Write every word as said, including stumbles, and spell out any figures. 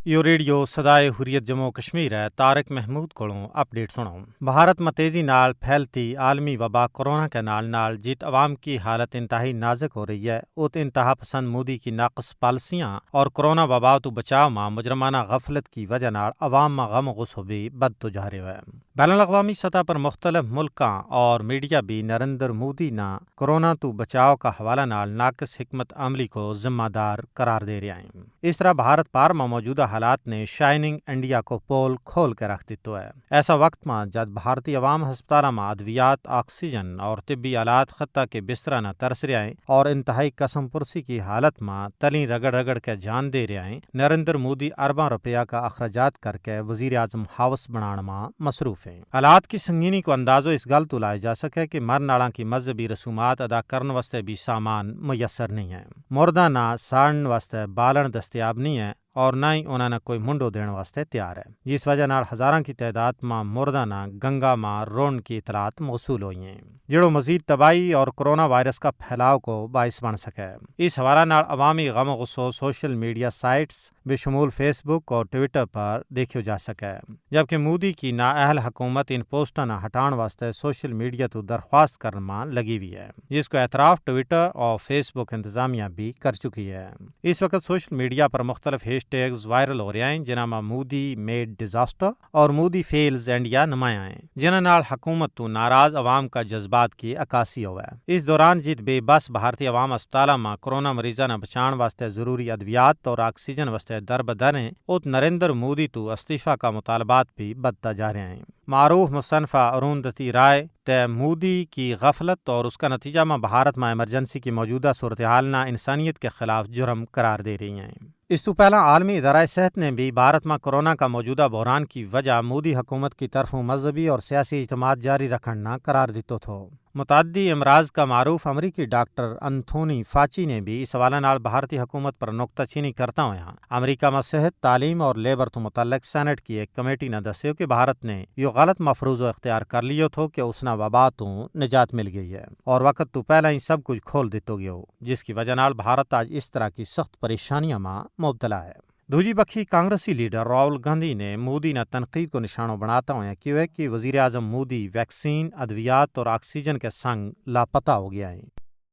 یوہ ریڈیو سدائے حریت جموں و کشمیر ہے۔ طارق محمود کولوں اپ ڈیٹ سنو۔ بھارت ما تیزی نال پھیلتی عالمی وبا کرونا کے نال نال جیت عوام کی حالت انتہائی نازک ہو رہی ہے، ات انتہا پسند مودی کی ناقص پالیسیاں اور کرونا وبا تو بچاؤ ما مجرمانہ غفلت کی وجہ نال عوام ما غم و غصو بھی بدتو جا رہیو ہے۔ بین الاقوامی سطح پر مختلف ملکاں اور میڈیا بھی نریندر مودی نا کرونا تو بچاؤ کا حوالہ نال ناقص حکمت عملی کو ذمہ دار قرار دے رہیا ہیں۔ اس طرح بھارت پار ما موجودہ حالات نے شائننگ انڈیا کو پول کھول کے رکھ دیتو ہے۔ ایسا وقت ما جد بھارتی عوام ہسپتالاں ما ادویات، آکسیجن اور طبی آلات خطہ کے بستراں نا ترس رہیا ہیں اور انتہائی قسم پرسی کی حالت ما تلیں رگڑ رگڑ کے جان دے رہیا ہیں، نریندر مودی ارباں روپیہ کا اخراجات کر کے وزیر اعظم ہاؤس بنان ما مصروف ہیں۔ حالات کی سنگینی کو اندازو اس گل تو لائے جا سکے کہ مرن آلاں کی مذہبی رسومات ادا کرن واسطے بھی سامان میسر نہیں ہے۔ مرداں نا ساڑن واسطے بالن دستیاب نہیں ہے اور نہ ہی انہاں نا کوئی منڈو دین واسطے تیار ہے، جس وجہ نال ہزاراں کی تعداد ما مرداں نا گنگا ما رون کی اطلاعات موصول ہوئی ہیں، جڑو مزید تباہی اور کرونا وائرس کا پھیلاؤ کو باعث بن سکے۔ اس حوالہ نال عوامی غم و غصو سوشل میڈیا سائٹس بشمول فیس بک اور ٹویٹر پر دیکھیو جا سکے، جبکہ مودی کی نااہل حکومت ان پوسٹاں نا ہٹان واسطے سوشل میڈیا تو درخواست کرن ما لگی ہوئی ہے، جس کو اعتراف ٹویٹر اور فیس بک انتظامیہ بھی کر چکی ہے۔ اس وقت سوشل میڈیا پر مختلف ہیش ٹیگز وائرل ہو رہیا ہیں، جنہاں ما مودی میڈ ڈیزاسٹر اور مودی فیلز انڈیا نمایاں ہیں، جنہاں نال حکومت تو ناراض عوام کا جذبات کی عکاسی ہووے۔ اس دوران جت بے بس بھارتی عوام ہسپتالاں ما کرونا مریضاں نا بچان واسطے ضروری ادویات اور آکسیجن واسطے در بدر ہیں، ات نریندر مودی تو استعفی کا مطالبات بھی بدتا جا رہیا ہیں۔ معروف مصنفہ اروندھتی رائے تے مودی کی غفلت اور اس کا نتیجہ ما بھارت ما ایمرجنسی کی موجودہ صورتحال نا انسانیت کے خلاف جرم قرار دے رہی ہیں۔ اس تو پہلاں عالمی ادارہ صحت نے بھی بھارت ما کرونا کا موجودہ بحران کی وجہ مودی حکومت کی طرفوں مذہبی اور سیاسی اجتماعات جاری رکھن نا قرار دیتو تھو۔ متعدی امراض کا معروف امریکی ڈاکٹر انتھونی فاچی نے بھی اس حوالہ نال بھارتی حکومت پر نکتہ چینی کرتا ہویا امریکہ ما صحت، تعلیم اور لیبر تو متعلق سینٹ کی ایک کمیٹی نا دسیو کہ بھارت نے یوہ غلط مفروضو اختیار کر لیو تھو کہ اس نا وبا تو نجات مل گئی ہے اور وقت تو پہلاں ہی سب کچھ کھول دیتو گیو، جس کی وجہ نال بھارت آج اس طرح کی سخت پریشانیاں ما مبتلا ہے۔ دوجی بکھی کانگریسی لیڈر راہول گاندھی نے مودی نا تنقید کو نشانو بناتا ہویا کہیو ہے کہ وزیر اعظم مودی ویکسین، ادویات اور آکسیجن کے سنگ لاپتہ ہو گیا ہیں۔